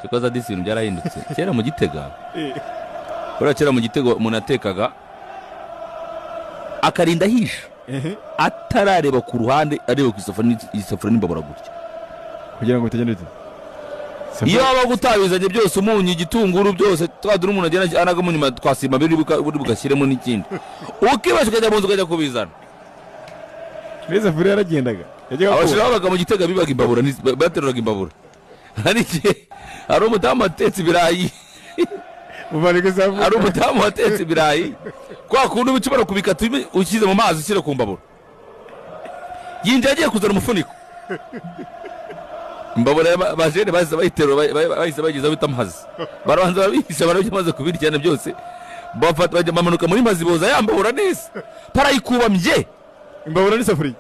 Cyakoze disi ibintu byarahindutse. Kera mu Gitega, buriya kera mu Gitega umuntu yatekaga akarinda ahisha atarareba ku ruhande, areba ku isafuriya, isafuriya n'imbabura gutya. Kugira ngo bitagenda bite? Iyo wabaga utabizanye byose, umunyu, igitunguru, byose, twa dore umuntu agenda anagamo nyuma twasima biri bugashyiremo n'ikindi, ukibasha ukajya mu nzu ukajya kubizana. N'iyo safuriya yaragendaga, yajyaga Abashira kuba babaga mu Gitega bibaga imbabura, bateruraga imbabura. Hari igihe hari umudamu watetse ibirayi. Muvane ku isafuriya. Hari umudamu watetse ibirayi kwa kundi uba ushobora kubikata ushyize mu mazi, ushyira ku mbabura. Yinjiye agiye kuzana umufuniko, imbabura bajene bahise bayiterura, bahise bayigeza aho bita Mazi. Barabanza barabihisha, barabyo bamaze kubiryana byose, bafata bajya bamanuka muri Mazi, boza ya mbabura neza, barayikubamye. Imbabura n'isafuriya.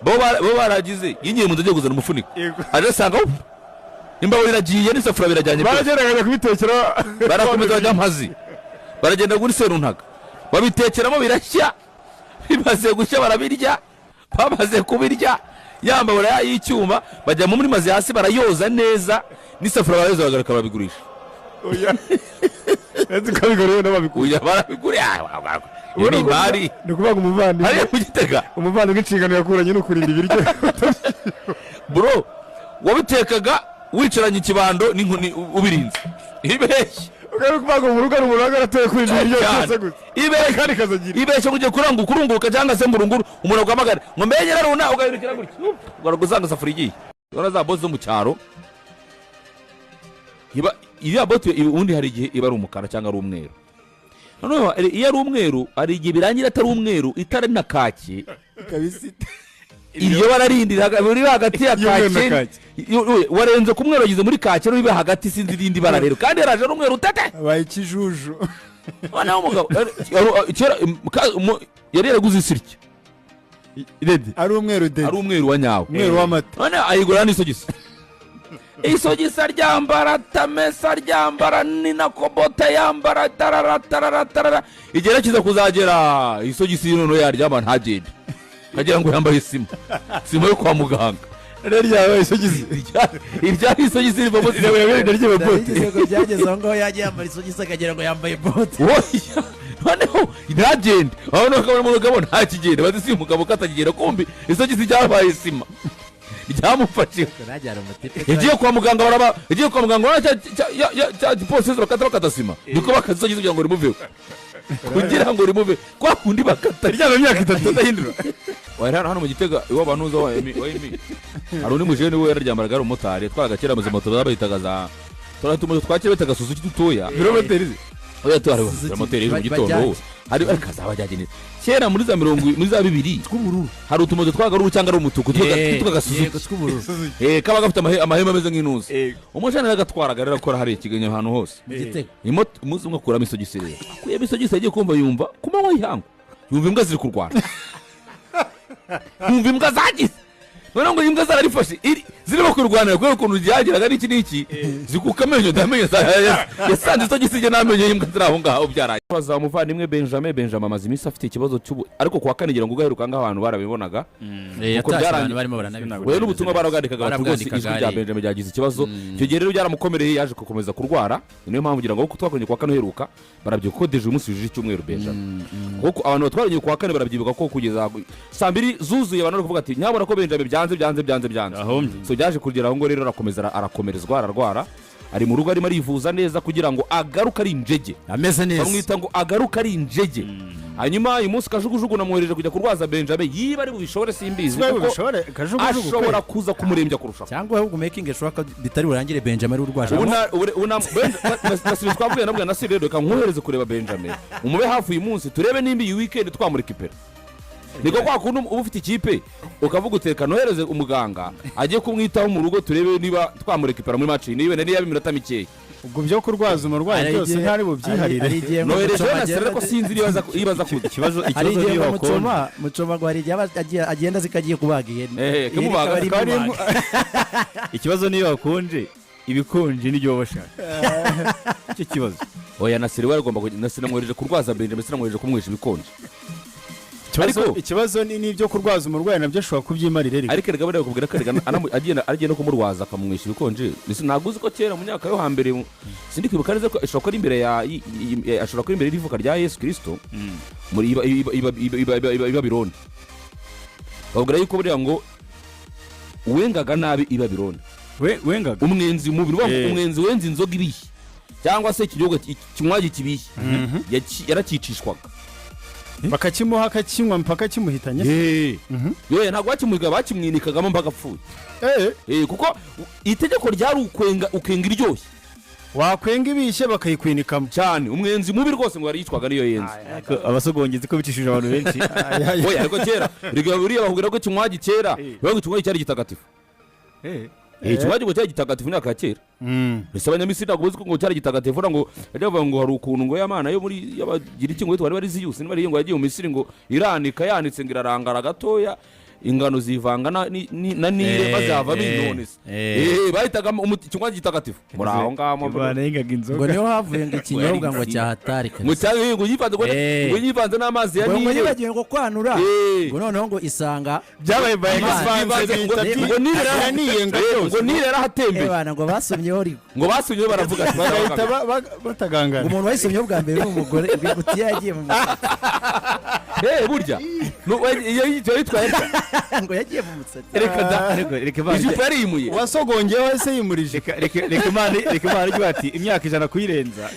Bo baragize, yinjiye mu nzu agiye kuzana umufuniko, aje asanga imbabura iragiye n'isafuriya birajyanye byose. Baragendaga bajya kubitekera. Barakomeza bajya Mpazi, baragenda kuri Seruntaga, babitekeramo birashya. Bimaze gushya barabirya. Bamaze kubirya, ya mbabura y'icyuma bajya muri Mazi hasi barayoza neza, n'isafuriya barayoza, bagaruka barabigurisha. Oya, ndetse ukabigura n'ababikura. Oya, barabigura. Iyo ni imari. Ni ukuvuga ngo umuvandimwe Hariya mu Gitega. Umuvandimwe inshingano yakuranye ni ukurinda ibiryo. Bro, wabitekaga wicaranye ikibando n'inkoni ubirinze ibeshye. Ukaba kuvuga ngo mu rugo hari umuntu wabaga yaratoye kurinda ibiryo Cyane. byose gusa. Ibeshye. Kandi kazagira Ibeshye ngo ugiye kurunguruka cyangwa se ngo urunguru, umuntu aguhamagara ngo mbegera runa, ugahindukira gutya, ugaruka usanga isafuriya igiye. Urabona za bote zo mu cyaro, iba iriya bote, ubundi hari igihe iba ari umukara cyangwa ari umweru. Noneho iyo ari umweru, hari igihe birangira atari umweru, itari na kaki. Ikaba. Iryo bara rindi riri hagati ya Y'umweru na kaki. Kaki. Warenze ku mweru, wageze muri kaki, ruri hagati, sinzi irindi bara rero, kandi yaraje ari umweru tete. Abaye ikijuju. Noneho umugabo kera yari yaraguze isirya. Redi. Ari umweru de. Ari umweru wa nyawo. Umweru w'amata. None ayigura n'isogisi, isogisi aryambara atamesa, aryambara ni na kobote yambara tarara tarara tarara. Igihe kiza kuzagera isogisi noneho yaryama ntagende, kagira ngo yambaye sima, sima yo kwa muganga. Rero ryabaye isogisi. Irya isogisi rivamo sima. Ryabaye bote. Ndabigize ngo byageze aho ngaho yajya yambara isogisi akagira ngo yambaye bote. Oya, noneho ntagende aho, nuko akabona umugabo ntakigenda, bazi si umugabo ko atakigenda, kumbi isogisi ryabaye sima ryamufashe. Najyana umutipe. Yagiye kwa muganga, baraba yagiye kwa muganga, urabona cya gipolisi bakata, bakata sima, niko bakata isogisi kugira ngo rimuveho, kugira ngo rimuve kwa kundi bakata. Ryaba imyaka 3 udahindura. Wari hano mu Gitega iwabo bantuza wa Emi, hari undi mujene we yararyambaraga, ari umumotari, yatwaraga kera amaze moto bayitaga za turiya tumoto twa kera bitaga Suzuki dutoya. Velomoteri ze. Oya, tuhari Suzuki, moteri ejo mu gitondo. Bajaj. Hari ariko azaba ajyanye neza kera muri za mirongo, muri za 2000 Tw'ubururu. Hari utumoto twaga ari ubu cyangwa ari umutuku twitwaga Suzuki. Yego, tw'ubururu. Kaba gafite amahembe ameze nk'intuza. Umujene agatwaraga rero, akora hariya ikiganiro ahantu hose. Mu Gitega. Umunsi umwe akuramo isogisi. Rero akuyemo isogisi, yagiye kumva yumva ku manywa y'ihangu, yumva imbwa ziri kurwana, yumva imbwa zagize, noneho ngo imbwa zararifashe zirimo kurwanira kubera ukuntu ryageraga n'iki n'iki, zikuka amenyo, ndamenyo yasanze isogisi rye n'amenyo y'imbwa ziri aho ngaho byaraye. Baza umuvandimwe Benjamin. Benjamin amaze iminsi afite ikibazo cy'ubu, ariko kuwa kane ngira ngo ugaheruka ngaho abantu barabibonaga. Kuko Yatashye byarangiye. abantu barimo baranabivuga. Oya, n'ubutumwa barabwandikaga bati rwose ijwi Barabwandikaga, rya ari. Benjamin ryagize ikibazo. Icyo gihe rero byaramukomereye, yaje gukomeza kurwara. Niyo mpamvu ngira ngo kuko twakoranye kuwa kane uheruka, barabyibuka ko déjà uyu munsi yujuje icyumweru Benjamin, kuko abantu batwaranye kuwa kane barabyibuka ko kugeza saa 2 zuzuye abantu bari kuvuga ati nyabona ko Benjamin byanze, byanze, byanze, byanze. Ahombye. So byaje kugera aho ngo rero arakomeza arakomerezwa, ararwara, ari mu rugo arimo arivuza neza kugira ngo agaruke ari injege. Ameze neza. Bamwita ngo agaruke ari injege. Hanyuma uyu munsi Kajugujugu namwohereje kujya kurwaza Benjamin, yiba ari bubishobore simbizi, kuko Bishobore Kajugujugu. Ashobora kuza kumurembya kurushaho. Cyangwa ahubwo making sure ko bitari burangire Benjamin ari urwaje. Ubu Nasiri twavuye, nabwo Nasiri rero reka nkohereze kureba Benjamin, umube hafi uyu munsi, turebe nimba iyi weekend twamureka. Niko kwa kundi uba ufite ikipe ukavuga uteka nohereze umuganga ajye kumwitaho mu rugo, turebe niba twamureka muri match, niba niba iminota mikeya. Ubwo byo kurwaza umurwayi Hari byose ntari bubyiharire. Hari igihe ngo Nohereje Muchoma Nasiri, ariko sinzi niba aza kuza. Ikibazo hari ikibazo igihe niyo ngo hakonje. Muchoma ngo hari igihe aba agenda azi ko agiye kubaga ihene. Eh, Ihene kamubaga, ikaba ari akaba ari imubaga. Ikibazo niyo hakonje, ibikonje nibyo baba bashaka, icyo kibazo. Oya, Nasiri we agomba kujya. Nasiri namwohereje kurwaza Benjamin, sinamwohereje kumwisha ibikonje. Ikibazo Ariko- ikibazo ni n'ibyo kurwaza umurwayi, nabyo ashobora kubyimarira ariko. Ariko reka buriya bakubwira ko reka agenda no kumurwaza akamumwisha ibikonje. Mbese ntabwo uzi ko kera mu myaka yo hambere, sindi kwibuka neza ko ashobora kuba ari imbere ya ashobora kuba imbere y'ivuka rya Yesu Kirisito, muri iba iba iba iba iba iba iba i Babyloni, babwira yuko buriya ngo wengaga nabi i Babyloni. Wengaga? Umwenzi mubiri uvuga ngo umwenzi wenze inzoga ibishye cyangwa se ikinyobwa kinywaji kibishye yarakicishwaga. Bakakimuha akakinywa mpaka kimuhitanye. Yoye, ntabwo bakimuhiga, bakimwinikagamo mpaka apfuye. Kuko itegeko ryari ukwenga, ukenga iryoshye. Wakwenga ibishye bakayikwinikamo. Cyane, umwenzi mubi rwose ngo yaricwaga niyo yenze. Ariko abasogongezi ko bicishije abantu benshi. Oya, ariko kera rega buriya bakubwira ko ikinywaji kera, bavuga ngo ikinywaji cyari gitagatifu. Ikinywaji ngo cyari gitagatifu imyaka ya kera. Ese Abanyamisiri ntabwo bazi ko ngo cyari gitagatifu? Ngo bajya bavuga ngo hari ukuntu ngo y'amana yo muri y'Abagiriki ngo yitwa bari Ziyusi niba ari ngo yagiye mu Misiri, ngo iranika, yanitse ngo irarangara gatoya, ingano zivanga na Nile, maze havamo inone se. Bahitaga ikinywaji gitagatifu muri aho ngaho. Imana yengaga Ngo inzoga. Niho havuye ngo ikinyobwa ngo cyahatari Ngo kabisa. cyangwa ngo yivanze ngo ngo yivanze n'amazi ya Ngo Nile. yibagiwe ngo kwanura, ngo noneho ngo isanga Byabaye by Amazi. Yivanze ngo Nile Yaniyenga ngo Nile yarahatembeye. Ebana ngo basomyeho rigo. Ngo basomyeho baravuga ati Bagahita batagangana. Ngo umuntu wayisomyeho bwa mbere ni umugore, ngo ingutiya yagiye mu musatsi. Burya iyo yitwaye atya. Ngo yagiye mu musatsi. Reka da. Ariko reka Imana Ijipo yariyimuye. Uwasogongewe se yimurije. Reka Imana igira ati imyaka 100 kuyirenza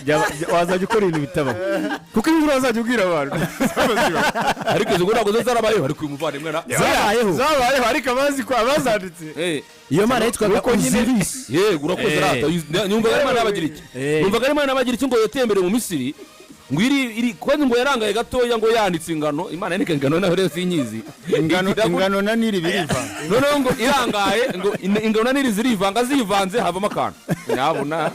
wazajya ukora ibintu bitabaho, kuko inkuru wazajya ubwira abantu. Ariko izo ngo ntabwo zo zarabayeho, ariko uyu muvandimwe na Zabayeho. Zabayeho, ariko abazi ko abazanditse Iyo mana yitwaga Nuko nyine- Osiris. Yego, urakoze. Rata nyumvaga ari Imana y'abagira iki, numvaga ari Imana y'abagira iki ngo yatembereye mu Misiri, ngo iri kandi ngo yarangaye gatoya, ngo yanitse ingano. Imana yanika ingano nayo rero sinyizi. Ingano, ingano na Nili birivanga. Noneho ngo irangaye, ngo ingano na Nili zirivanga, zivanze havamo akantu nyabuna.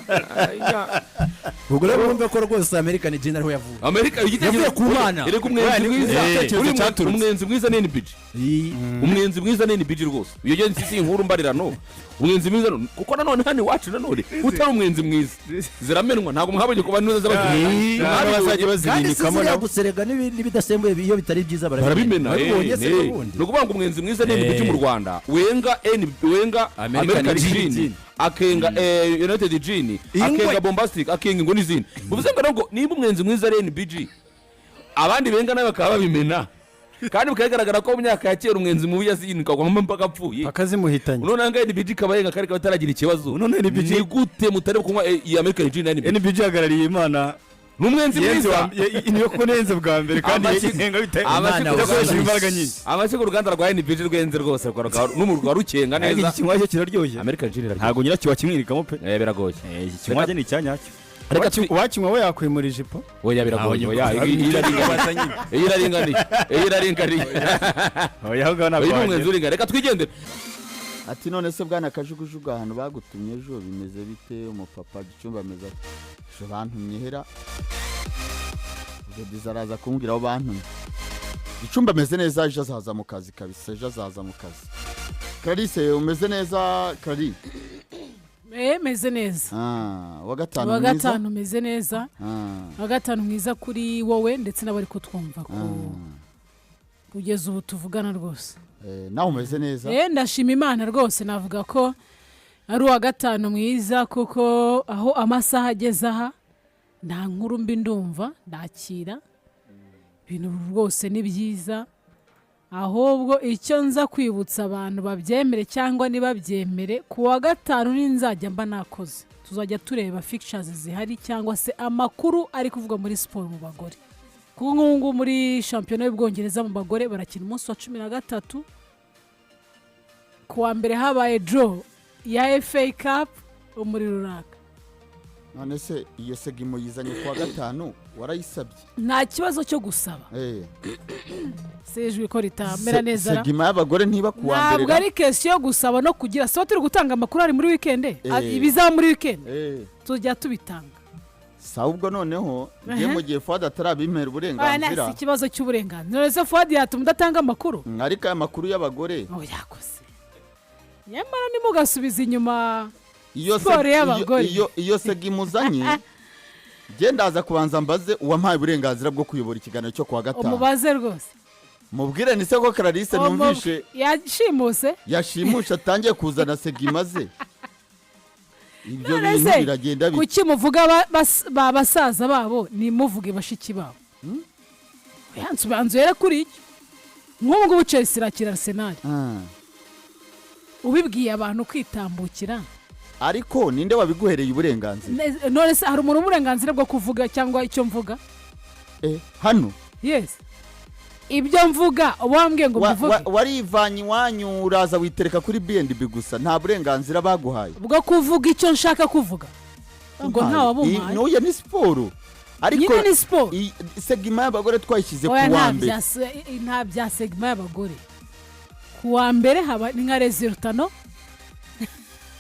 Ubwo rero wumve ko rwose American Gin ariho yavuye. Amerika igitekerezo Yavuye ku Mana. Erega umwenzi mwiza Igitekerezo uri cyaturutse. Umwenzi mwiza ni NBG. Umwenzi mwiza ni NBG rwose. Iyo ngiyo si inkuru mbarirano. Umwenzi mwiza kuko nanone hano iwacu nanone utari umwenzi mwiza ziramenwa. Ntabwo mwabonye ku bantu Ntabwo bazajya Kandi si bazibinikamo ziriya nabo. guserega n'ibidasembuye iyo bitari byiza barabimena. Barabibonye se n'ubundi. Ni ukuvuga ngo umwenzi mwiza ni NBG mu Rwanda wenga N wenga American American Gin. Gin, akenga United Gin, akenga Bombastic, akenga ngo n'izindi. Bivuze ngo rero ngo niba umwenzi mwiza ari NBG, abandi benga nawe bakaba babimena, kandi bikagaragara ko mu myaka ya kera umwenzi mubi yazinikagwamo mpaka apfuye. Bakazimuhitanye. None aha ngaha NBG ikaba yenga kandi ikaba itaragira ikibazo. None NBG ni gute mutari kunywa iyi American Gin na NBG? NBG ihagarariye Imana. Ni umwenzi yenze mwiza. Niyo kuko nenze bwa mbere kandi yenga Imana idakoresha Osiris. imbaraga nyinshi. Amashyi uruganda rwa NBG rwenze rwose n'umurwa rukenga Ariko neza. iki kinywaje kiraryoshye. American Gin iraryoshye. Ntabwo nyiracyo wakimwirikamo pe. Biragoye. Iki kinywaje ni icyanyacyo. Reka Uwakinywa we yakwimura ijipo. Oya, biragoye. Oya, iyi iraringaniye, iyi iraringaniye, iyi iraringaniye. Oya, aho ngaho ntabwo Uyu ni umwenzi wagera. uringaniye. Reka twigendere. Ati: "None se bwana Kajugujugu, ahantu bagutumye ejo bimeze bite? Umupapa Gicumbi ameze ati?" "Ejo bantumye hera?" Ubwo Diza araza kumbwira aho bantumye. "Gicumbi ameze neza, ejo azaza mu kazi kabisa, ejo azaza mu kazi." Clarisse, umeze neza, Clary? Meze neza. Ah, wa gatanu Wa mwiza. gatanu meze neza. Wa gatanu mwiza kuri wowe ndetse n'abari kutwumva ku kugeza ubu tuvugana rwose. Nawe umeze neza? Ndashima Imana rwose. Navuga ko ari uwa gatanu mwiza kuko aho amasaha ageze aha nta nkuru mbi ndumva ndakira. Ibintu rwose ni byiza. Ahubwo icyo nza kwibutsa abantu, babyemere cyangwa ntibabyemere, ku wa gatanu ninzajya mba nakoze, tuzajya tureba fixtures zihari cyangwa se amakuru ari kuvugwa muri siporo mu bagore, kuko nk'ubu ngubu muri shampiyona y'Ubwongereza mu bagore barakina umunsi wa 13. Ku wa mbere habaye draw ya FA Cup, umuriro uraka. None se iyo segment yizanye ku wa gatanu warayisabye? Nta kibazo cyo gusaba. Se ijwi ko ritamera neza ra? Segment y'abagore ntiba ku wa mbere Ntabwo ra? ari question yo gusaba no kugira. Siba turi gutanga amakuru ari muri weekend, ibizaba muri weekend tujya tubitanga. Sawa, ubwo noneho ngiye mu gihe Fuad atarabimpera Aya uburenganzira. si ikibazo cy'uburenganzira. None se Fuad yatuma udatanga amakuru? Ariko aya makuru y'abagore Oh, yakoze. Nyamara nimugasubiza inyuma iyo siporo y'abagore. iyo segment uzanye, njye ndaza kubanza mbaze uwampaye uburenganzira bwo kuyobora ikiganiro cyo kuwa gatanu. Umubaze rwose. Mubwire ni se ko Clarisse numvishe Yashimuse. Yashimushe, atangiye kuzana segima ze, ibyo None bintu se, biragenda bite? Kuki muvuga ba basaza babo, nimuvuge bashiki babo? Yanzu kuri icyo, nk'ubu ngubu Chelsea irakira Arsenal. Ubibwiye abantu kwitambukira. Ariko ninde wabiguhereye uburenganzira? None se hari umuntu uburenganzira bwo kuvuga cyangwa icyo mvuga? Hano? Yes, ibyo mvuga uba wambwiye ngo mbivuge. Warivanye iwanyu uraza witereka kuri B&B gusa, nta burenganzira baguhaye Bwo kuvuga icyo nshaka kuvuga, ubwo ntawabumpaye. N'uya ni siporo ariko. Nyine ni siporo. Segima y'abagore twayishyize ku Oya, wa nta mbere. Nta bya segima y'abagore ku wa mbere, haba ni nka résultat, no?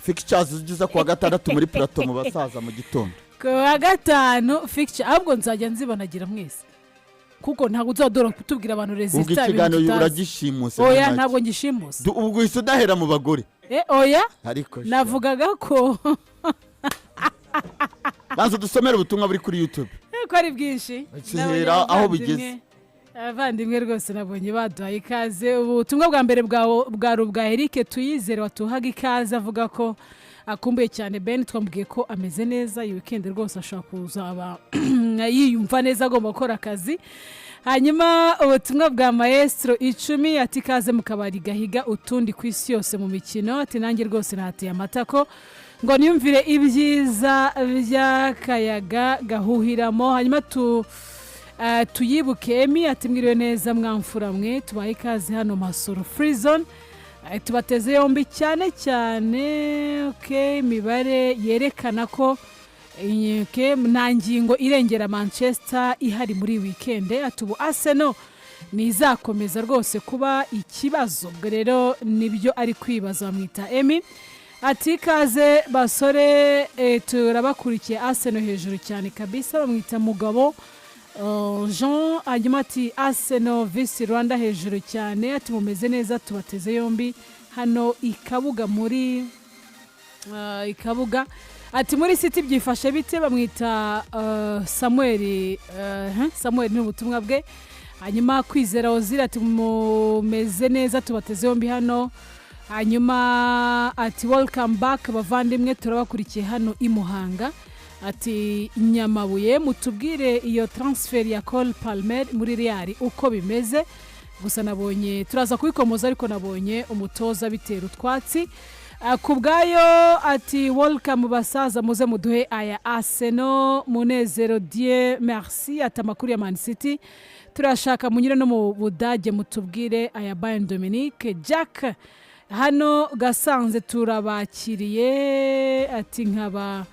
Fixtures ugeza ku wa gatandatu muri plateau mu basaza mu gitondo. Ku wa gatanu fixture, ahubwo nzajya nzibanagira mwese, kuko ntabwo uzadora kutubwira abantu Ubwo résultat ibintu ikiganiro tutazi. uragishimuse Oya, muri make. ntabwo ngishimuse. Ubwo uhise udahera mu bagore. Oya. Ariko sha. Navugaga ko Banza dusomere ubutumwa buri kuri YouTube. Ko ari bwinshi. Zihera Nabonye aho abavandimwe- bigeze. Abavandimwe rwose nabonye baduhaye ikaze. Ubutumwa bwa mbere bwari ubwa Eric Tuyizere watuhaga ikaze, avuga ko akumbuye cyane Ben. Twamubwiye ko ameze neza, iyi weekend rwose ashobora kuzaba yiyumva neza, agomba gukora akazi. Hanyuma ubutumwa bwa Maestro Icumi, ati ikaze mu kabari gahiga utundi ku isi yose mu mikino, ati nanjye rwose nateye amatako ngo niyumvire ibyiza by'akayaga gahuhiramo. Hanyuma tuyibuke Emi ati mwiriwe neza mwamfura mwe, tubaye ikaze hano Masoro Free Zone. Tubateze yombi cyane cyane. Okay, imibare yerekana ko okay, nta ngingo irengera Manchester ihari muri weekend, ati ubu Arsenal ntizakomeza rwose kuba ikibazo. Ubwo rero nibyo ari kwibaza, bamwita Emi. Ati ikaze basore, turabakurikiye, Arsenal hejuru cyane kabisa, bamwita Mugabo Jean. Hanyuma ati Arsenal visi Rwanda hejuru cyane, ati mumeze neza, tubateze yombi hano i Kabuga muri i Kabuga. Ati muri City byifashe bite? Bamwita Samuel, Samuel ni ubutumwa bwe. Hanyuma Kwizera Ozira ati mumeze neza, tubateze yombi hano. Hanyuma ati welcome back bavandimwe, turabakurikiye hano i Muhanga. Ati Nyamabuye, mutubwire iyo transfer ya Cole Palmer muri Real uko bimeze. Gusa nabonye turaza kubikomoza, ariko nabonye umutoza bitera utwatsi. Ku bwayo ati welcome basaza, muze muduhe aya Arsenal. Munezero Dieu Merci ati amakuru ya Man City turashaka, munyure no mu Budage mutubwire aya Bayern. Dominique Jack hano Gasanze turabakiriye, ati nkaba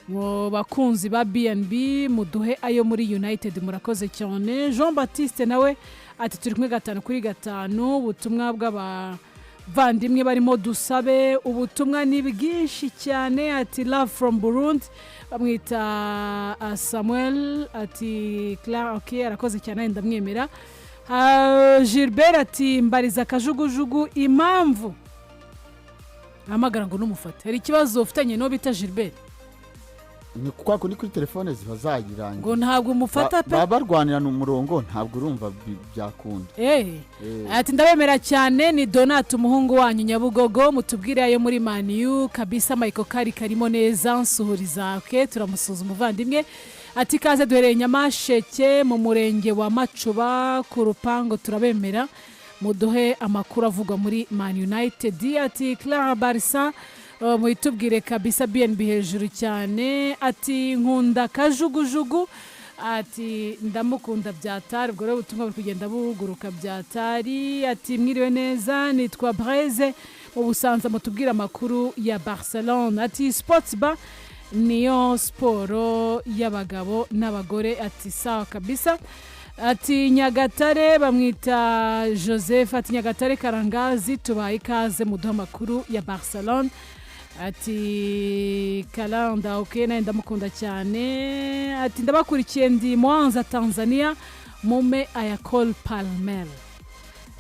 mu bakunzi ba BNB, muduhe ayo muri United, murakoze cyane. Jean Baptiste nawe ati turi kumwe gatanu kuri gatanu. Ubutumwa bw'abavandimwe barimo Dusabe, ubutumwa ni bwinshi cyane. Ati love from Burundi, bamwita Samuel. Ati Clara, ok, arakoze cyane, ndamwemera. Gilbert ati mbariza Kajugujugu impamvu ahamagara ngo numufate, hari ikibazo ufitanye n'uwo bita Gilbert? Ni kwa kundi kuri telefone ziba zayirangiye. Ngo ntabwo umufata pe. Baba barwanirana umurongo, ntabwo urumva byakunda. Ati ndabemera cyane, ni Donat umuhungu wanyu Nyabugogo, mutubwire ayo muri Man U kabisa, Michael kari karimo neza, nsuhuriza. Ke turamusuza umuvandimwe. Ati kaze, duhereye Nyamasheke mu murenge wa Macuba ku Rupango, turabemera, muduhe amakuru avugwa muri Man United. Ati Clara Barisa, muhitubwire kabisa, BNB hejuru cyane. Ati nkunda Kajugujugu, ati ndamukunda byatari. Ubwo rero ubutumwa buri kugenda buguruka byatari. Ati mwiriwe neza, nitwa Breze mu Busanza, mutubwire amakuru ya Barcelone. Ati sports bar niyo siporo y'abagabo n'abagore, ati sawa kabisa. Ati Nyagatare, bamwita Joseph, ati Nyagatare Karangazi, tubaye ikaze, muduhe amakuru ya Barcelone. Ati Kalanda, ok, nawe ndamukunda cyane. Ati ndabakurikiye ndi Mwanza, Tanzania, mume aya Cole Palmer.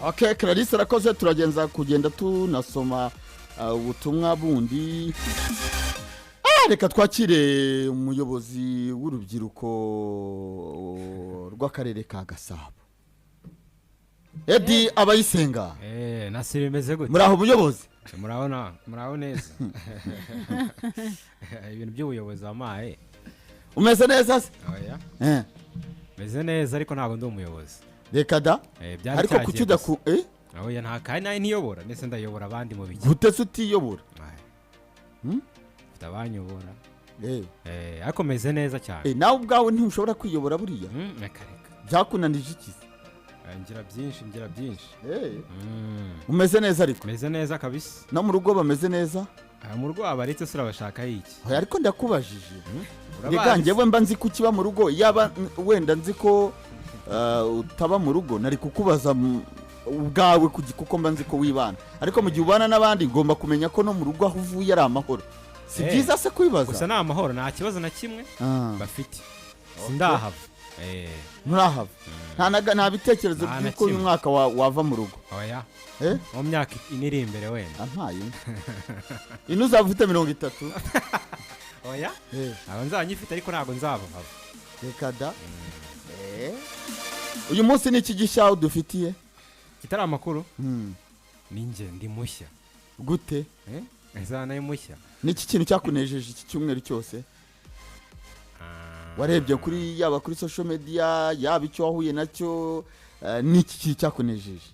Ok, Clarisse arakoze. Turagenza kugenda tunasoma ubutumwa bundi. Reka twakire umuyobozi w'urubyiruko rw'akarere ka Gasabo. Edi Abayisenga. Nasi bimeze gute? Muraho muyobozi? Murabona, muraho neza. Ibintu by'ubuyobozi wampaye. Umeze neza se? Oya. Eh. Meze neza, ariko ntabwo ndi umuyobozi. Reka da. Byari Ariko cyagiye kuki gusa. udaku Oya, nta kandi nawe ntiyobora, ndetse ndayobora abandi mu biki. Gute se utiyobora? Ay. Mfite abanyobora. Ariko meze neza cyane. Nawe ubwawe ntushobora kwiyobora buriya? Reka reka. Byakunanije iki se? Ngira byinshi, ngira byinshi. Umeze neza ariko? Meze neza kabisa. No mu rugo bameze neza? Ah, mu rugo wabaretse se, urabashaka iki? Oya, ariko ndakubajije. Urabazi. Reka njyewe mba nzi ko ukiba mu rugo. Yaba wenda nzi ko utaba mu rugo, nari kukubaza ubwawe kuko mba nzi ko wibana, ariko mu gihe ubana n'abandi ngomba kumenya ko no mu rugo aho uvuye ari amahoro. Si byiza se kwibaza? Gusa ni amahoro, nta kibazo na kimwe bafite, sindahava. Nturahava? Nta bitekerezo Nta na by'uko uyu kimwe. mwaka wava mu rugo? Oya. Eh? Mu myaka 4 iri imbere wenda. Ampaye inka ino, uzaba ufite 30. Oya. Ntabwo nzaba nyifite, ariko ntabwo nzabahava. Reka da. Uyu munsi ni iki gishya udufitiye? Kitari amakuru? Ni njye, ndi mushya. Gute? Ese nayo mushya? Ni iki kintu cyakunejeje iki cyumweru cyose warebye kuri, yaba kuri social media, yaba icyo wahuye nacyo, ni iki kintu cyakunejeje?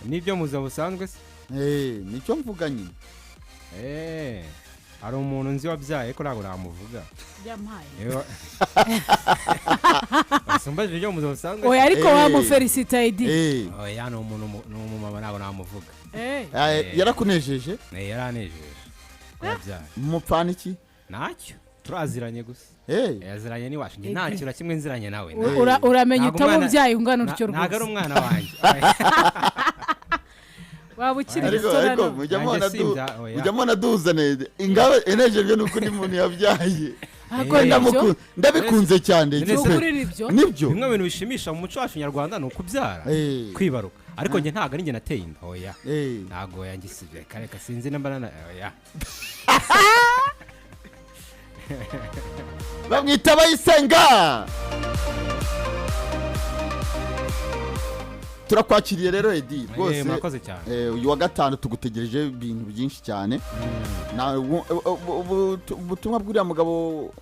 Nibyo mu buzima busanzwe se? Nicyo mvuga nyine. Hari umuntu nzi wabyaye, ariko ntabwo namuvuga. Yampaye. Wasumbajije ibyo mu buzima busanzwe? Oya, ariko wamufelicita, Edi. Oya, ni umuntu ni umumama, ntabwo namuvuga. Yarakunejeje? Yaranejeje ko yabyaye. Mupfana iki? Ntacyo, turaziranye gusa. Yaziranye n'iwacu, njye nta kintu na kimwe nziranye nawe. Uramenya Ntabwo umwana- utamubyaye ungana utyo ntabwo ari rwose. umwana wanjye. Waba ukiri Ariko muto ariko nanone. mujya Nanjye mubona oya. mujya mubona duhuzane ingabo enejejwe nuko undi muntu yabyaye. Ariko nibyo. Ndabikunze cyane. None se- pe. Ukuri nibyo. Nibyo. Bimwe mu bintu bishimisha mu muco wacu nyarwanda ni ukubyara, kwibaruka, ariko njye ntabwo ari njye nateye inda, oya. Ntabwo yangisibye, reka, sinzi nimba oya. Bamwita Bayisenga. Turakwakiriye rero, Edi, rwose. Murakoze cyane. Uyu wa gatanu tugutegereje ibintu byinshi cyane. Ubutumwa bw'uriya mugabo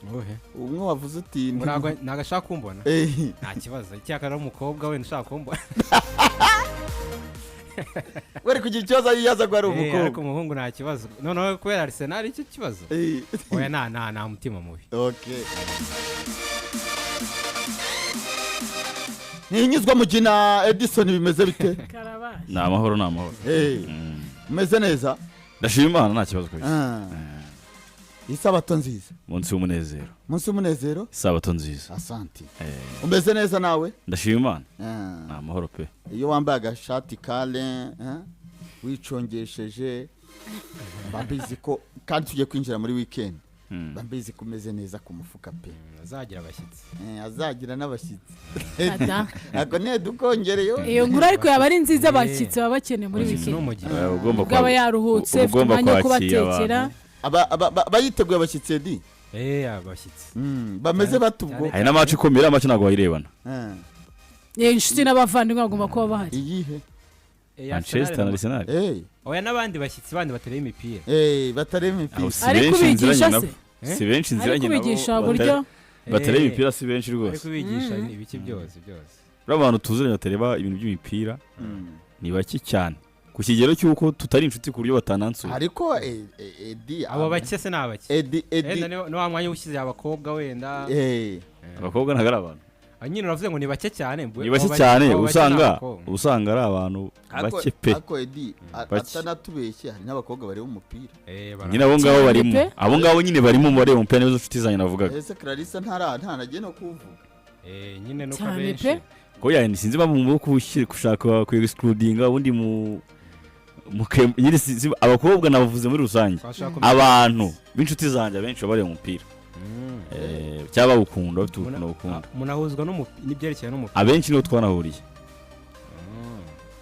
Ubuhe? umwe wavuze uti Ntabwo ashaka kumbona. Nta kibazo, icyakora ari umukobwa wenda ushaka kumbona. Wari kugira ikibazo iyo yaza ko ari Ariko umukobwa. umuhungu nta kibazo, noneho kubera Arsenal icyo kibazo. Oya, nta mutima mubi. Okay. Ntinyuzwa mugina Edison, bimeze bite? Karabaye. Ni amahoro, ni amahoro. Umeze neza? Ndashima Imana, nta kibazo kabisa. Isabato nziza. Munsi w'umunezero. Munsi w'umunezero. Isabato nziza. Asante. Umeze neza nawe? Ndashima Imana, ni amahoro pe. Iyo wambaye agashati kale, wicongesheje, mba mbizi ko kandi tugiye kwinjira muri weekend, mba mbizi ko umeze neza ku mufuka pe. Azagira abashyitsi. Azagira n'abashyitsi. Ada. Ntabwo ntidukongereyo. Iyo nkuru ariko yaba ari nziza, abashyitsi baba bakeneye muri Abashyitsi weekend. n'umugisha. Ugomba Ubwo aba yaruhutse, uba afite ugomba umwanya wo kwakira kubatekera. abantu. Abayiteguye abashyitsi, Edi? Abashyitsi. Bameze bate ubwo? Hari na match ikomeye, iriya match ntabwo wayirebana. Inshuti n'abavandimwe bagomba kuba bahari. Iyihe? Manchester na Arsenal. Oya, n'abandi bashyitsi bandi batereye imipira. Batareba imipira. Aho si Ari benshi kubigisha nziranye nabo. se? Si benshi Ari nziranye nabo. kubigisha uburyo? Batareba imipira si benshi Ari rwose. kubigisha ibiki byose byose. Uriya abantu tuziranye batareba ibintu by'imipira ni bake cyane, ku kigero cy'uko tutari inshuti ku buryo batanansura. Ariko Edi, Abo bake se ni abake? Edi, Edi. Wenda ni wa mwanya ushyize abakobwa wenda. Abakobwa ntabwo ari abantu. Ah, nyine uravuze ngo ni bake cyane. Ni bake abo cyane. abo bake ni Usanga abakobwa. usanga ari abantu bake pe. Ariko Edi Bake. atanatubeshye, hari n'abakobwa bareba umupira. Nyine abo ngabo Cyane barimo. pe. Abo ngabo nyine barimo mu bareba umupira, nizo nshuti zanjye navugaga. Ese Clarisse ntanagiye no kuwuvuga? Nyine nuko Cyane abenshi. pe. Ko ya sinzi impamvu mu gushaka ku excludinga ubundi mu nyine abakobwa nabavuze muri rusange. Twashaka kumenya. Abantu b'inshuti zanjye abenshi baba bareba umupira. Cyangwa bawukunda, bafite ukuntu bawukunda. Umuntu ahuzwa n'ibyerekeye n'umupira. Abenshi niho twanahuriye.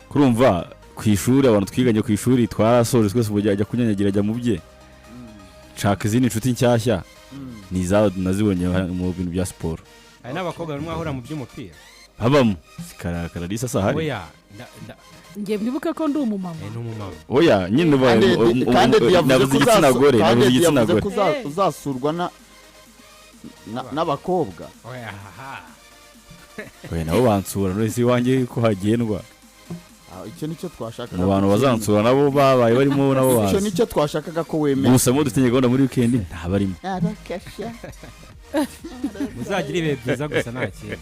Kurumva ku ishuri, abantu twiganye ku ishuri twarasoje twese, ubu ajya kunyanyagira ajya mu bye, nshaka izindi nshuti nshyashya, ni izabo nazibonye mu bintu bya siporo. Hari n'abakobwa bamwe ahura mu by'umupira. Habamo Kararisa sahari. Oya, Njye mwibuke ko ndi umumama. Ni umumama. Oya nyine ubaye Kandi kandi Edi yavuze navuze ko igitsina gore, kandi navuze Edi igitsina yavuze gore. ko uzasurwa n'abakobwa. Oya, haha. Oya, nabo bansura, none si iwanjye ko hagendwa. Ah, icyo nicyo twashakaga Mu bantu ko bazansura nabo babaye barimo nabo icyo baza. nicyo twashakaga ko wemera. Gusa mu dufitanye gahunda muri weekend ntabarimo. Arakasha. Muzagire ibihe byiza gusa, nta kintu.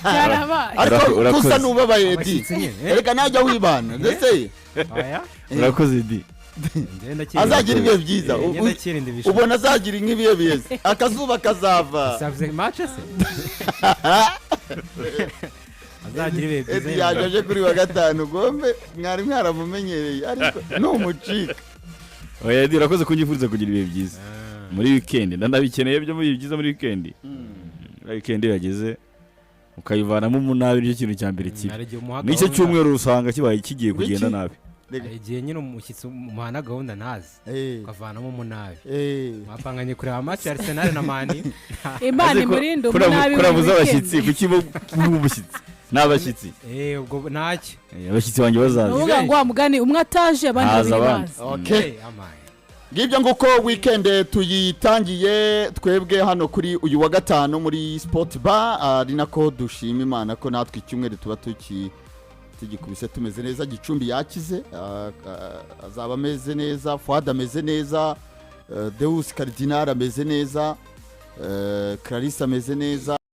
Byarabaye. Ariko Urakoze. gusa nubabaye, Edi. Abashyitsi nyine, eh? Erega najya wibana ndetse. Oya. Urakoze, Di. Ngenda kirinda. Azagira ibihe byiza. Ngenda kirinda ibishuko. Ubona azagira nk'ibihe byiza, akazuba kazava. Savuze match se azagira ibihe byiza. Edi yaje aje kuri wa gatanu, gombe mwari mwaramumenyereye, ariko numucika. Oya Edi, urakoze kunyifuriza kugira ibihe byiza muri weekend, ndanabikeneye byo muri byiza muri weekend. Muri weekend iyo yageze ukayivanamo umunabi, nicyo kintu cya mbere kibi. Hari igihe umuha N'icyo gahunda- cyumweru usanga kibaye kigiye kugenda Wiki? nabi. Hari igihe nyine umushyitsi umuhana gahunda ntazi, ukavanamo umunabi. Mwapanganye kureba match ya Arsenal na Man U. Imana imurinde umunabi. Kurabuza muri abashyitsi weekend. kuki bo kuba umushyitsi ni abashyitsi. Ubwo ntacyo. Abashyitsi banjye bazaza. Uvuga ngo wa mugani umwe ataje, abandi Haza babiri abandi. baza. Okay. Amaye. Ngibyo nguko weekend tuyitangiye twebwe hano kuri uyu wa gatanu muri Sport Bar, ari nako dushima Imana ko natwe icyumweru tuba tugikubise tumeze neza. Gicumbi yakize, azaba ameze neza, Fuad ameze neza, Deus Cardinal ameze neza, Clarisse ameze neza.